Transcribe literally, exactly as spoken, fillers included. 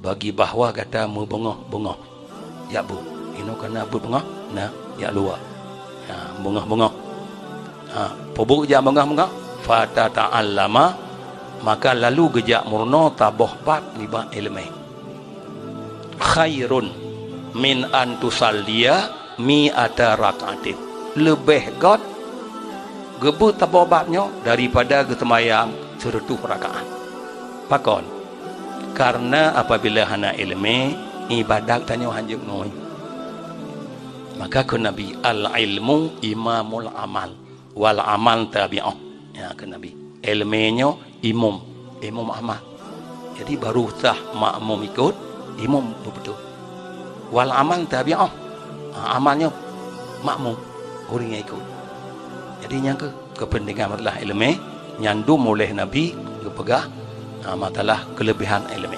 bagi bahwa gata meubeungoh-beungoh. Jak beuet. Inoe kana beuet beungoh, na jak luwa. Ha, beungoh-beungoh. Ha, peue buet jak beungoh-beungoh? Fatata'allama, maka lalu geujak meurunoe saboh bab nibak iéleumé. Khairun min an tusalliya mi'ata rak'atin. Leubeh göt geubeuet saboh bab nyoe daripada geuseumayang sireutoh rakaat. Pakon? Karena apabila hana iéleumé, ibadat tanyoe hanjeuet ngui. Maka kheun Nabi, "Al-ilmu imamul amal, wal amal tabi'uh." Ya, kheun Nabi. Iéleumé nyoe imum, imum amal. Jadi, baru sah makmum ikot, imum beutôi. Wal amal tabi'uh. Ha, amal nyoe makmum, ureuëng nyang ikot. Jadi, nyang keuh keupeuntengan masalah iéleumé, nyang dum oleh Nabi geupeugah, ha, masalah keuleubehan iéleumé.